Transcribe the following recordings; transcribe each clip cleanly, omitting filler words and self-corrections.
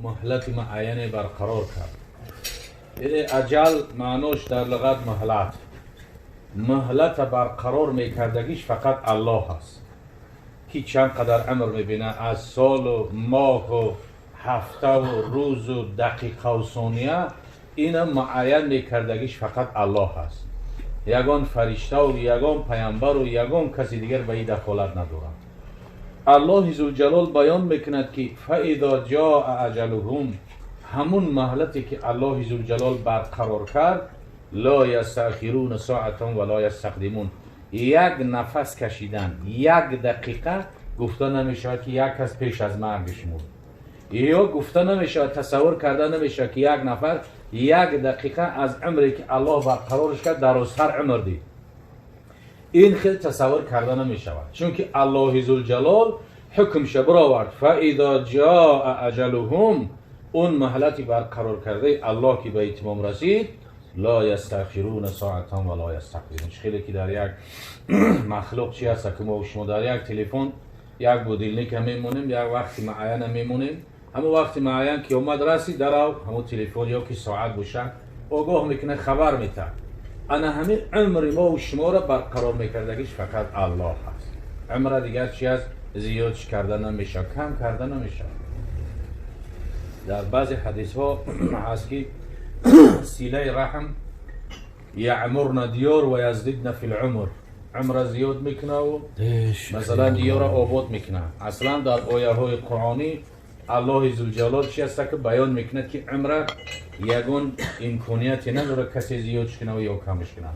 муҳлати муайяне барқарор кард. Яъне аҷал маънош дар луғат муҳлат. Муҳлата барқарор мекардагиш фақат Аллоҳ аст, ки чанд қадар умр мебина, аз солу моҳу ҳафтаву рӯзу дақиқаву сония, ина муайян мекардагиш фақат Аллоҳ аст. Ягон фариштаву ягон паямбару ягон каси дигар ба ин дахолат надорад. Аллоҳи зулҷалол баён мекунад, ки فإذا جاء أجلهم, ҳамун маҳлате ки Аллоҳи зулҷалол барқарор кард, لا يستأخرون ساعة ولا يستقدمون, як нафас кашидан, як дақиқа гуфта намешавад, ки як кас пеш аз маргаш мурд, ё гуфта намешавад, тасаввур карда намешавад, ки як нафар як дақиқа аз умре ки Аллоҳ барқарорш кард, дарозтар умр дид. Ин хел тасаввур карда намешавад, чунки Аллоҳи зулҷалол ҳукмша баровард. فإذا جاء أجلهم, он маҳлати барқарор кардаи Аллоҳ ки ба итмом расид, لا يستأخرون ساعة ولا يستقدمون. Хеле ки дар як махлуқ чи ҳаста, ки мо шумо дар як телефон як будильника мемонем, як вақти муайяна мемонем. Ҳамон вақти муайян ки омад расид, дарав ҳамон телефон ё ки соат боша, огоҳ мекунад, хабар метаҳад. Ана ҳамин умри мо шуморо барқарор мекардагиш фақат Аллоҳ аст. Умра дигар чи аст, зиёдш карда намешавад, кам карда намешавад. Дар баъзе ҳадисҳо ҳаст, ки صلة رحم يعمرن الديار ويزيدن في العمر, умра зиёд мекунаву масалан диёра обод мекунад. Аслан дар ояҳои қуръонӣ Аллоҳи зулҷалол чи аста, ки баён мекунад, ки умра ягон имконияте надорад касе зиёдш кунаву ё камш кунад.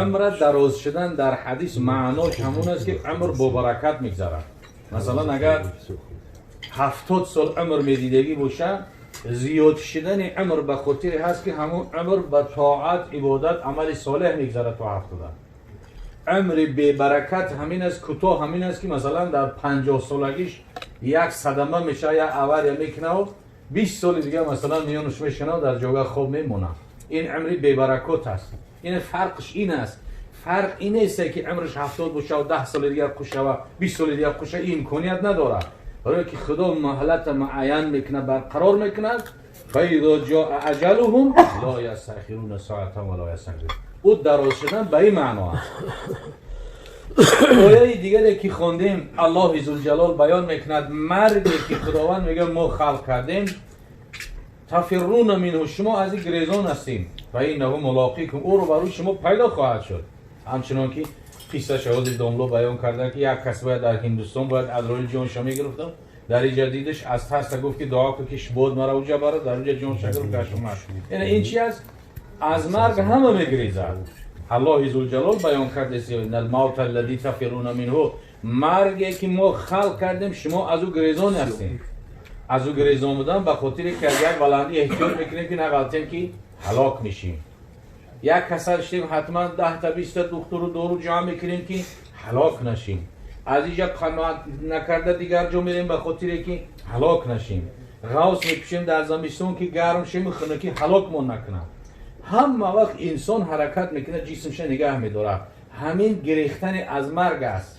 Умра дароз шудан дар ҳадис маънош ҳамон аст, ки умр бо баракат мегзарад. Масалан, агар 70 сол умр медидагӣ боша, зиёд шудани умр ба хотире ҳаст, ки ҳамон умр ба тоат, ибодат, амали солеҳ мегзарад то 70. Умри бебаракат ҳамин аст, кӯтоҳ ҳамин аст, ки масалан дар 50 солагиш як садама мешава, як авария мекунаву 20 соли дигар масалан миёнаш мешунав, дар ҷога хоб мемонад. Ин умри бебаракот аст. Ин фарқш ин аст. Фарқ ин нест, ки умраш 70 бошаву 10 соли дигар кушава, 20 соли дигар куша, ин имконият надорад, барое ки Худо маҳлата муайян мекунад, барқарор мекунад. فإذا جاء أجلهم لا يستأخرون ساعة ولا يستقدمون. Ӯ дароз шудан ба ин маъно аст. Ояи дигаре ки хондем, Аллоҳи зулҷалол баён мекунад марге ки Худованд мегӯяд, мо халқ кардем. تفرون منه, шумо аз ин гирезон ҳастем. فإنه ملاقيكم, ӯро барои шумо пайдо хоҳад шуд. Ҳамчунон ки қиссаша ҳозир домло баён кардан, ки як кас бояд дар Ҳиндустон бояд Азроил ҷонша мегирифтам, дар инҷа дидаш, аз тарса гуфт, ки дуо кун, ки бод мара уҷа барад. Дар уҷа ҷонша гирифт, гашт, омад. Яъне ин чи аст? Аз марг ҳама мегирезад. Аллоҳи зулҷалол баён кардест: إن الموت الذي تفرون منه, марге ки мо халқ кардем, шумо аз ӯ гирезон ҳастем. Аз ӯ гирезон будан ба хотире ки аз як баландӣ эҳтиёт мекунем, ки нағалтем, ки ҳалок мешим. Як касал шудем, ҳатман 10-та, 20-та духтуру дору ҷамъ мекунем, ки ҳалок нашим. Аз инҷа қаноат накарда, дигар ҷо мерем, ба хотире ки ҳалок нашим. Ғавс мепӯшем дар замистон, ки гарм шем, хунукӣ ҳалокмон накунад. Ҳама вақт инсон ҳаракат мекунад, ҷисмша нигаҳ медорад. Ҳамин гирехтани аз марг аст,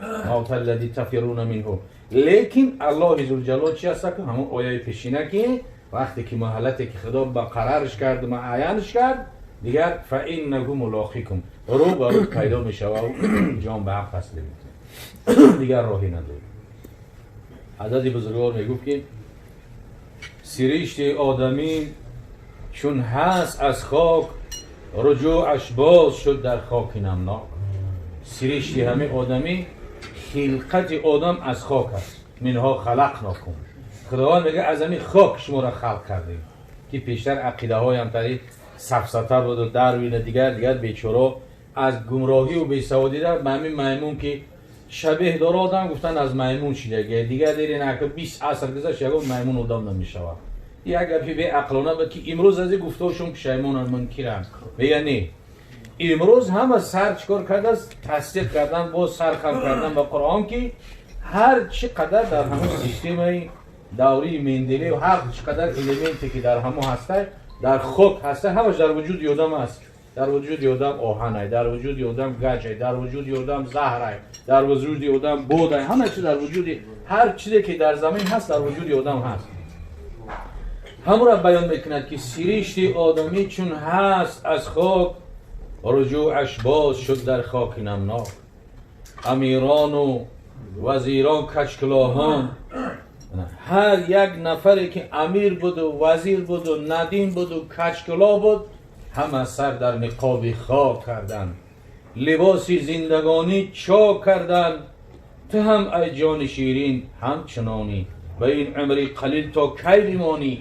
الموت الذي تفرون منه. Лекин Аллоҳи зулҷалол чи аста, ки ҳамон ояи пешина, ки вақте ки маҳалате ки Худо ба қарарш кард, муайянш кард, дигар فإنه ملاقيكم, рӯ ба рӯ пайдо мешава, ҷон ба ҳақ таслим мекунад, дигар роҳӣ надорад. Ҳазрати бузургвор мегуфт, ки сиришти одамӣ чун ҳаст аз хок, руҷӯъаш боз шуд дар хоки намнок. Сиришти ҳамин одамӣ, хилқати одам аз хок аст. منها خلقناكم. Худованд мегӯяд, аз ҳамин хок шуморо халқ кардем, ки пештар ақидаҳоям тари сафсата буду Дарвина, дигар дигар бечоро аз гумроҳиву бесаводида ба ҳамин маймун ки шабеҳ дора одам гуфтан, аз маймун шидаги. Дигар дери нака 20 аср гузашт, ягон маймун одам намешавад. Як гапи беақлона буд, ки имрӯз аз ин гуфтаҳошон пушаймонанд, мункиранд, мегӯянд не. Имрӯз ҳама сар чикор кардааст? Тасдиқ кардан, боз сар хам кардан ба Қуръон, ки ҳар чӣ қадар дар ҳамон системаи даврии Менделеев, ҳар чӣ қадар элементе ки дар ҳамо ҳастай, дар хок ҳастай, ҳамаш дар вуҷуди одам аст. Дар вуҷуди одам оҳанай, дар вуҷуди одам гаҷай, дар вуҷуди одам заҳрай, дар вуҷуди одам бодай, ҳама чиз дар вуҷуди, ҳар чизе ки дар замин ҳаст, дар вуҷуди одам ҳаст. Ҳамура баён мекунад, ки сиришти одамӣ чун ҳаст аз хок, руҷӯъаш боз шуд дар хоки намнок. Амирону вазирон, качкулоҳон, ҳар як нафаре ки амир буду вазир буду надим буду качкулоҳ буд, ҳама сар дар ниқоби хок карданд, либоси зиндагонӣ чок карданд. Ту ҳам, ай ҷони ширин, ҳамчунонӣ ба ин умри қалил то кай бимонӣ?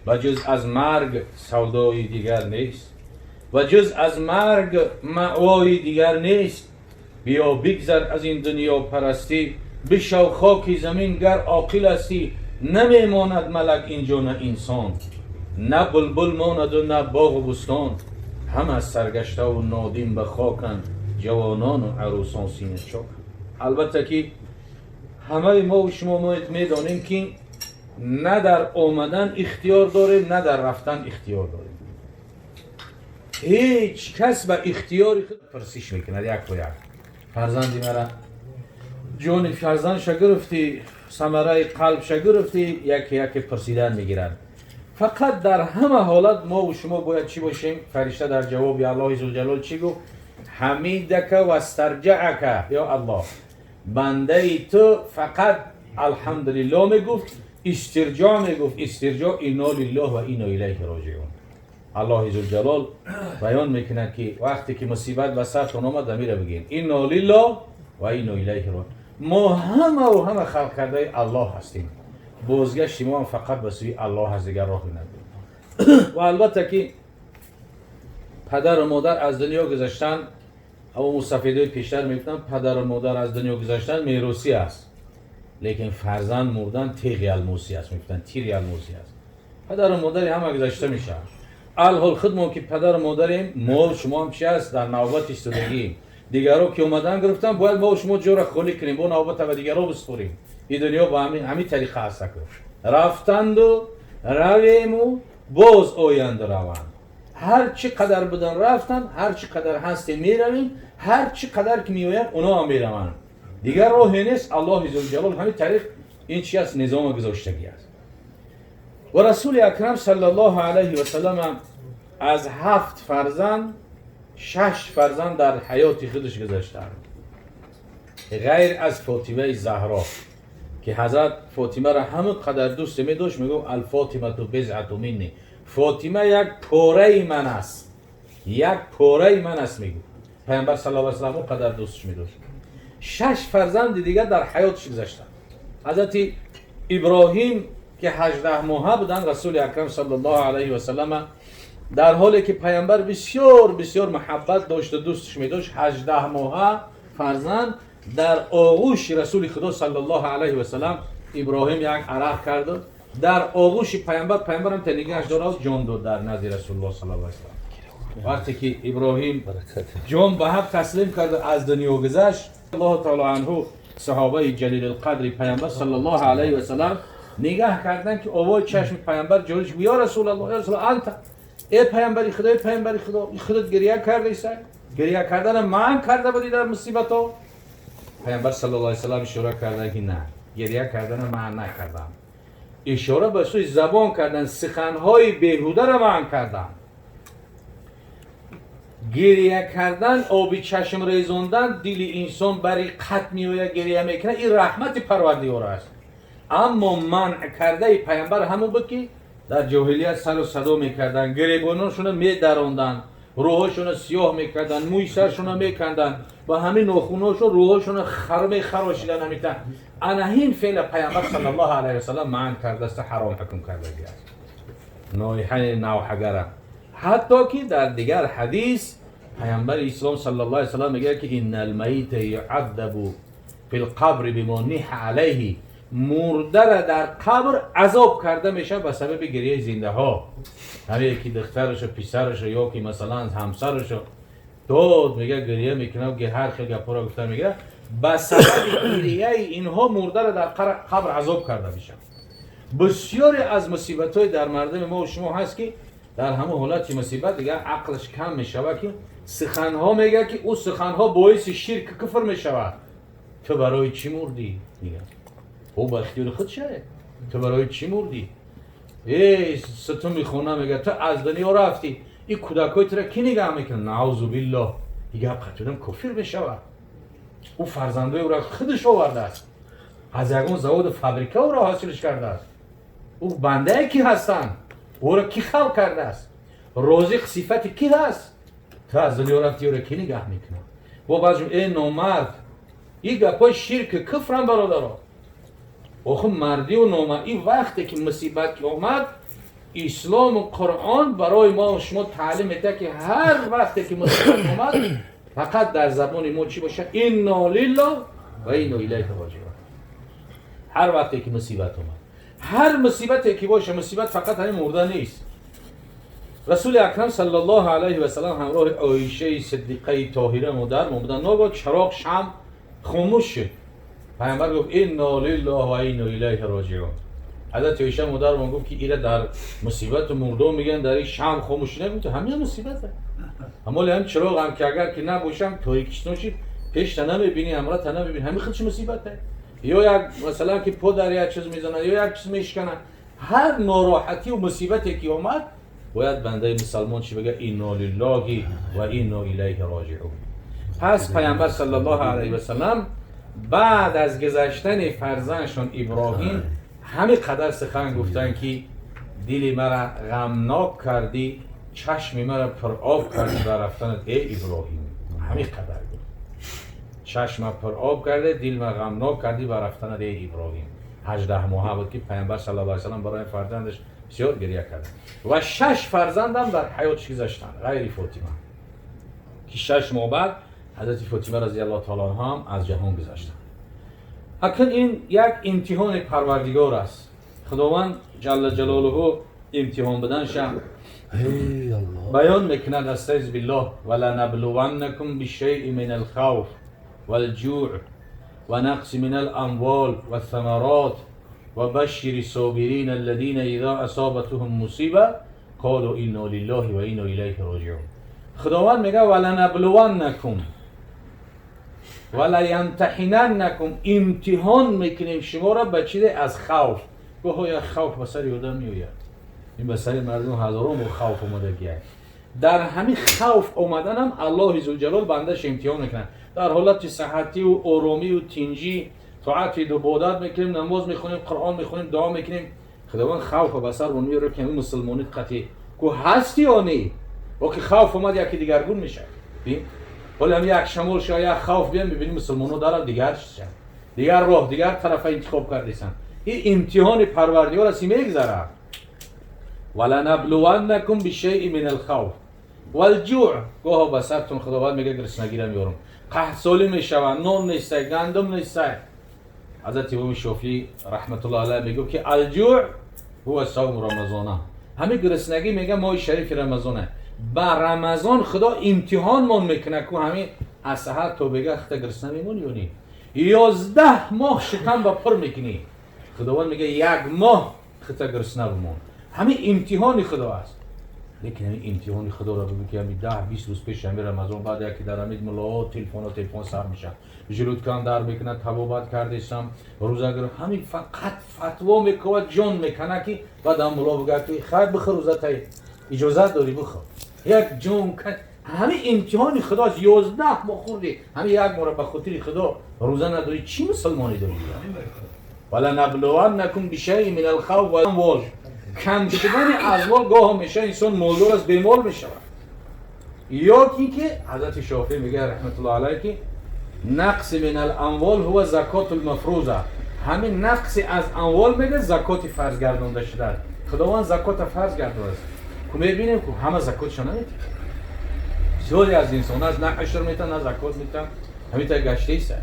Ба ҷуз аз марг савдои дигар нест ва ҷуз аз марг маъвои дигар нест. Биё, бигзар аз ин дунёпарастӣ, бишав хоки замин, гар оқил ҳастӣ. Намемонад малак инҷо, на инсон, на булбул монаду на боғу бӯстон. Ҳама саргаштаву нодим ба хоканд, ҷавонону арӯсон сина чоканд. Албатта ки ҳамаи мо шумо медонем, ки на дар омадан ихтиёр дорем, на дар рафтан ихтиёр дорем. Ҳеҷ кас ба ихтиёри худ пурсиш мекунад яку як. Фарзанди мара, ҷони фарзандша гирифтӣ, самараи қалбша гирифтӣ, яке яке пурсидан мегиранд. Фақат дар ҳама ҳолат мову шумо бояд чӣ бошем? Фаришта дар ҷавоби Аллоҳи зулҷалол чӣ гуфт? Ҳамидака вастарҷаака, ё Аллоҳ, бандаи ту фақат алҳамдулилло мегуфт, истирҷо мегуфт. Истирҷо: инно лиллоҳ ва инно илайҳи роҷиун. Аллоҳи зулҷалол баён мекунад, ки вақте ки мусибат ба сартон омад, амира бигӯед: инно лиллоҳ ва инно илайҳи роҷиун. Мо ҳамаву ҳама халқ кардаи Аллоҳ ҳастем, бозгашти мо ҳам фақат ба сӯи Аллоҳ аст, дигар роҳе надорем. Ва албатта ки падару модар аз дунё гузаштан, ҳамо мусафидои пештар мегуфтанд, падару модар аз дунё гузаштан меросӣ аст, лекин фарзанд мурдан теғи алмосӣ аст, мегуфтанд, тири алмосӣ аст. Падару модари ҳама гузашта мешавад. Алҳол худмон ки падару модарем, мо шумо ҳам чи аст, дар навбат истодагием. Дигарро ки омадан гирифтан, бояд мо шумо ҷора холӣ кунем, бо навбата ба дигарро бисупорем. Ин дунё ба ҳамин тариқа аст. Рафтанду равему, боз оянду раванд. Ҳар чӣ қадар будан, рафтанд, ҳар чӣ қадар ҳастем, меравем, ҳар чӣ қадар ки меоянд, оно ҳам мераванд. Дигар роҳе нест. Аллоҳи зулҷалол ҳамин тариқ ин чи аст, низома гузоштагӣ аст. Ва Расули Акрам саллаллоҳу алайҳи васалам аз ҳафт фарзанд шаш фарзанд дар ҳаёти худаш гузаштаанд, ғайр аз Фотимаи Заҳро, ки ҳазрат Фотимаро ҳамон қадар дӯст медошт, мегуфт: алфотимату бизъату минни, Фотима як пораи ман аст, як пораи ман аст, мегуфт Паямбар саллаллоҳу алайҳи васалам. Он қадар дӯстш медошт. Шаш фарзанди дигар дар ҳаётш гузаштанд. Ҳазрати Иброҳим ки 18 моҳа буданд, Расули Акрам саллаллоҳу алайҳи васалама, дар ҳоле ки Паямбар бисёр бисёр муҳаббат дошту дӯстш медошт, 18 моҳа фарзанд дар оғӯши Расули Худо саллаллоҳу алайҳи васалам Иброҳим як арақ карду дар оғӯши Паямбар, Паямбарам та нигоҳаш дорад, ҷон дод дар назди Расулуллоҳ саллаллоҳу алайҳи васалам. Вақте ки Иброҳим ҷон ба ҳақ таслим карду аз дунё гузашт, Аллоҳу таоло анҳу, саҳобаи ҷалилулқадри Паямбар саллаллоҳу алайҳи васалам, нигаҳ кардан, ки овои чашми Паямбар ҷорӣ. Ё Расулаллоҳ, ё Расул, анта, э Паямбари Худо, э Паямбари Худо, худат гиря кардаиса, гиря кардана манъ карда будӣ дар мусибатҳо. Паямбар саллаллоҳу алайҳи васалам ишора карда, ки на, гиря кардана манъ накардам. Ишора ба сӯи забон кардан, суханҳои беҳударо манъ кардам. Гиря кардан, оби чашм резондан, дили инсон бари қат меояд, гиря мекунад, ин раҳмати Парвардигор аст. Аммо манъ кардаи Паямбар ҳамон буд, ки дар ҷоҳилият сару садо мекарданд, гиребоношона медаронданд, рӯҳошона сиёҳ мекарданд, мӯи саршона меканданд, ба ҳамин нохуношон рӯҳошона хар мехарошиданд. Ҳамита ана ҳин феъла Паямбар саллаллоҳу алайҳи васалам манъ кардааст, ҳаром ҳукм кардагӣ аст, ноиҳаи навҳагара. Ҳатто ки дар дигар ҳадис Паямбари Ислом саллаллоҳу алайҳи васалам мегӯяд, ки инна алмайита юаззабу фил қабри бима ниҳа алайҳи, мурдара дар қабр азоб карда мешавад ба сабаби гирияи зиндаҳо. Ҳамие ки духтарашу, писарашу ё ки масалан ҳамсарашу дод мега, гирия мекунад, ки ҳар хел гапҳоро гуфта мегирад, ба сабаби гирияи инҳо мурдара дар қабр азоб карда мешавад. Бисёре аз мусибатҳои дар мардуми мо шумо ҳаст, ки дар ҳамон ҳолати мусибат дигар ақлаш кам мешавад, ки суханҳо мегӯяд, ки ӯ суханҳо боиси ширк, куфр мешавад. Ту барои чӣ мурдӣ? Мегӯяд, ӯ ба ихтиёри худ шавед. Ту барои чӣ мурдӣ? Эй сутуми хона мега ту аз дунё рафтӣ, ин кӯдакҳои тура кӣ нигаҳ мекунад? Наъузу биллоҳ. Ин гап қатъидан кофир мешавад. Ӯ фарзандои ӯро худаш овардааст, аз ягон заводу фабрика ӯро ҳосилш кардааст. Ӯ бандае ки ҳастанд, ӯро кӣ халқ кардааст? Розиқ сифати кӣ ҳаст? Ту аз дунё рафтӣ, ӯро кӣ нигаҳ мекунад? Бо баъзе э номард, ин гапҳои ширки куфрам, бародаро. Охи мардию номард, ин вақте ки мусибат ки омад, ислому Қуръон барои мо шумо таълим медиҳад, ки ҳар вақте ки мусибат омад, фақат дар забони мо чӣ бошад? Инно лиллоҳ ва инно илайҳи роҷиун. Ҳар вақте ки мусибат омад, ҳар мусибате ки боша, мусибат фақат ҳамин мурда нест. Расули акрам саллаллоҳу алайҳи васалам ҳамроҳи Оишаи Сиддиқаи Тоҳира модар мо буданд. Ногоҳ чароғ шам хомӯш шуд. Пайғамбар гуфт: инно лиллоҳ ва инно илайҳи роҷиун. Ҳазрати Оиша модармон гуфт, ки ира дар мусибату мурдо мегӯянд, дар ин шам хомӯшӣ нагуфт, ҳамин мусибат. Аммо ҳам чироғ ҳам ки агар ки набошам, торикишно шид, пешта намебинӣ, ҳамроҳта намебинӣ, ҳамин худш мусибате. Ё як масалан ки по дар як чиз мезанад, ё як чиз мешканад. Ҳар нороҳатию мусибате ки омад, бояд бандаи мусалмон чӣ бигӯяд? Инно лиллоҳи ва инно илайҳи роҷиун. Пас пайғамбар саллаллоҳу алайҳи васалам баъд аз гузаштани фарзандшон Иброҳим ҳамин қадар сухан гуфтанд, ки дили мара ғамнок кардӣ, чашми мара пуроб кардӣ ба рафтанат, эй Иброҳим. Ҳамин қадар гуфт: чашма пуроб карде, дилма ғамнок кардӣ ба рафтанат, эй Иброҳим. 18 моҳа буд, ки пайғамбар саллаллоҳу алайҳи васаллам барои фарзандаш бисёр гиря кард. Ва шаш фарзандам дар ҳаётш гузаштанд, ғайри Фотима, ки 6 моҳ баъд ҳазрати Фотима разиаллоҳу таала анҳо ҳам аз ҷаҳон гузаштанд. Акн ин як имтиҳони Парвардигор аст. Худованд ҷалла ҷалолуҳу имтиҳон буданша баён мекунад. Астаиз биллоҳ: валанаблуваннакум бишайъи мин алхавф валҷӯъ ва нақси мин аламвол вассамарот ва башшири собирин аллазина иза асобатҳум мусиба қолу инно лиллоҳи ва инно илайҳи роҷиун. Худованд мега: валанаблуваннакум валаямтаҳинаннакум, имтиҳон мекунем шуморо ба чизе аз хавф. Гоҳо як хавф ба сари одам меояд. Ин ба сари мардум ҳазорон бор хавф омадагия. Дар ҳамин хавф омаданам Аллоҳи зулҷалол бандаша имтиҳон мекунад. Дар ҳолати саҳативу оромию тинҷӣ тоати ибодат мекунем, намоз мехонем, Қуръон мехонем, дуо мекунем. Худованд хавфа ба сармон меорад, ки ҳамин мусулмонит қатъӣ ку ҳасти ё не. О ки хавф омад, яки дигаргун мешавад. Ҳоли ҳам як шамол шава, як хавф биям, мебинем, мусулмонҳо дара дигар чизшанд, дигар роҳ, дигар тарафа интихоб кардесанд. Ин имтиҳони Парвардигор аст, мегзарад. Валанаблуваннакум бишайъи мин алхавф валҷӯъ. Гоҳо ба сартон Худованд мега гурснагира меорам, қаҳтсолӣ мешавад, нон нестай, гандум нестай. Ҳазрати имоми Шофиӣ раҳматуллоҳ алайҳ мегӯфт, ки алҷӯъ ҳува савму рамазона. Ҳамин гурснагӣ, мега, моҳи шарифи Рамазона. Ба Рамазон Худо имтиҳонмон мекунад, ку ҳамин аз саҳар то бега хита гурсна мемонӣ ё не. 11 моҳ шикам ба пур мекунӣ, Худованд мега, як моҳ хита гурсна бимон. Ҳамин имтиҳони Худо аст. Лекин ҳамин имтиҳони Худоро бигӯ, ки ҳамин 10-20 рӯз пеш ҳамин Рамазон, баъд яке дар ҳамин муллоҳо телефон сар мешавад, желудкам дар мекунад, табобат кардесам, рӯза гир, ҳамин фақат фатво мекунад, ҷон мекунад, ки баъд ҳам мулло бигӯяд, ки хайр, бихӯр, рӯзатай иҷозат дорӣ, бихӯр. Як ҷон, ҳамин имтиҳони Худо аст. 11 моҳ хӯрдӣ, ҳамин як моҳро ба хотири Худо рӯза надорӣ, чӣ мусулмонӣ дорӣ? Валанаблуваннакум бишайъин мин алхавф вал кам шудани амвол. Гоҳо мешавад, инсон молдор аст, бемор мешавад. Ё ки ҳазрати Шофиӣ мегӯяд раҳматуллоҳ алайҳ, ки нақси мин аламвол ҳува закоту лмафруза. Ҳамин нақси аз амвол, мега, закоти фарз гардонда шудааст. Худованд закота фарз гардонааст ку, мебинем, ку ҳама закотшо наметиҳад. Бисёре аз инсон аст, на ушр метиҳад, на закот метиҳад, ҳамин гаштаиста.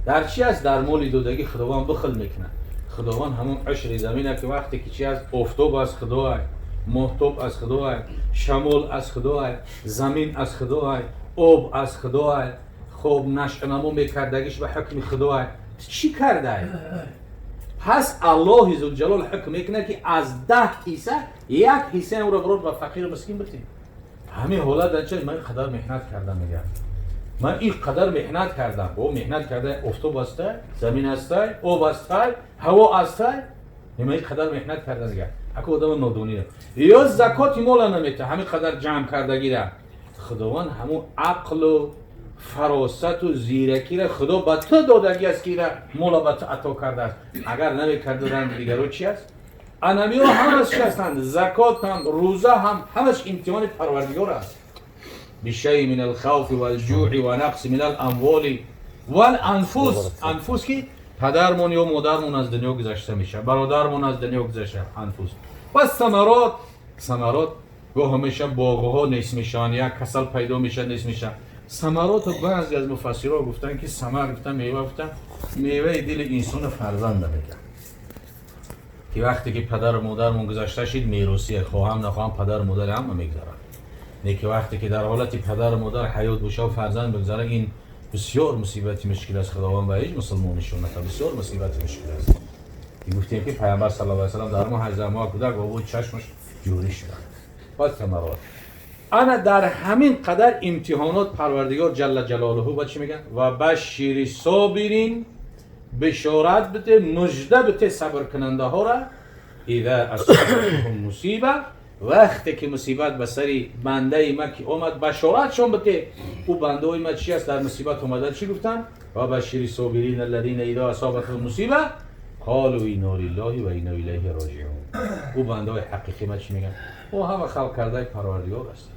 Дар чи аст? Дар моли додагӣ Худованд бухл мекунад. Худованд ҳамон ушри замина, ки вақте ки чи аст, офтоб аз Худоай, моҳтоб аз Худоай, шамол аз Худоай, замин аз Худоай, об аз Худоай, хоб нашънамо мекардагиш ба ҳукми Худоай, чӣ кардай? Пас Аллоҳи зулҷалол ҳукм мекунад, ки аз 10 ҳисса як ҳиссаи онро бирор ба фақиру мискин битем. Ҳамин ҳолат дар ча? Ман ин қадар меҳнат кардам, мегӯям, ман ин қадар меҳнат кардам. О меҳнат карда, офтоб астай, замин астай, об астай, ҳаво астай, ман ин қадар меҳнат кардам, мегӯям. Ако одама нодонӣ ё закоти мола намета, ҳамин қадар ҷамъ кардагира. Худованд ҳамун ақлу фаросату зиракира Худо ба ту додагӣ аст, ки ира мола ба ту ато кардааст. Агар намекардаранги дигаро чи аст? Анамиҳо ҳамаш чи ҳастанд? Закот ҳам, рӯза ҳам, ҳамаш имтиҳони Парвардигор аст. بشيء من الخوف والجوع ونقص من الأموال والأنفس. أنفس ки падармон ё модармон аз дунё гузашта мешавад, бародармон аз дунё гузашта, أنفس والثمرات. ثمرات гоҳ меша боғҳо нест мешаванд, як касал пайдо мешавад, нест мешавад. ثمرات у баъзе аз муфассиро гуфтанд, ки самар гуфтан, мева гуфтан, меваи дили инсону фарзанда мегӯянд, ки вақте ки падару модармон гузашта шид, меросия хоҳам нахоҳам падару модари ҳама мегузарад. Не ки вақте ки дар ҳолати падару модар ҳаёт боша фарзанд бигузарад, ин бисёр мусибати мушкил аст. Худованд ба ҳеҷ мусулмон нишон ната, бисёр мусибати мушкил аст. Ки гуфтем, ки Пайғамбар صلى الله عليه وسلم дар мо 18 моҳ кӯдак обои чашмаш ҷорӣ шуда. والثمرات. Ана дар ҳамин қадар имтиҳонот Парвардигор جل جلاله ба чӣ мегӯяд? وبشر الصابرين, бишорат бите, мужда бите сабркунандаҳоро. إذا أصابتهم مصيبة, вақте ки мусибат ба сари бандаи ма ки омад, башоратшон бите. Ӯ бандаои ма чи аст? Дар мусибат омада чӣ гуфтанд? وبشر الصابرين الذين إذا أصابتهم مصيبة قالوا إنا لله وإنا إليه راجعون. Ӯ бандаои ҳақиқи ма чӣ мегӯянд? Ӯ ҳама халқ кардаи Парвардигор аст.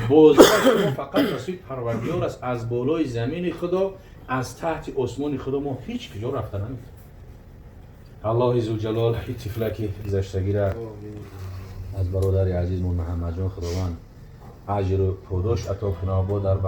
Бозгашт мо фақат ба сӯи Парвардигор аст. Аз болои замини Худо, аз таҳти осмони Худо мо ҳеҷ куҷо рафта наметавонем. Аллоҳи зулҷалол ҳи тифлаки гузаштагира аз бародари азизмон Муҳаммадҷон Худованд аҷру подош ато кунад, бо дар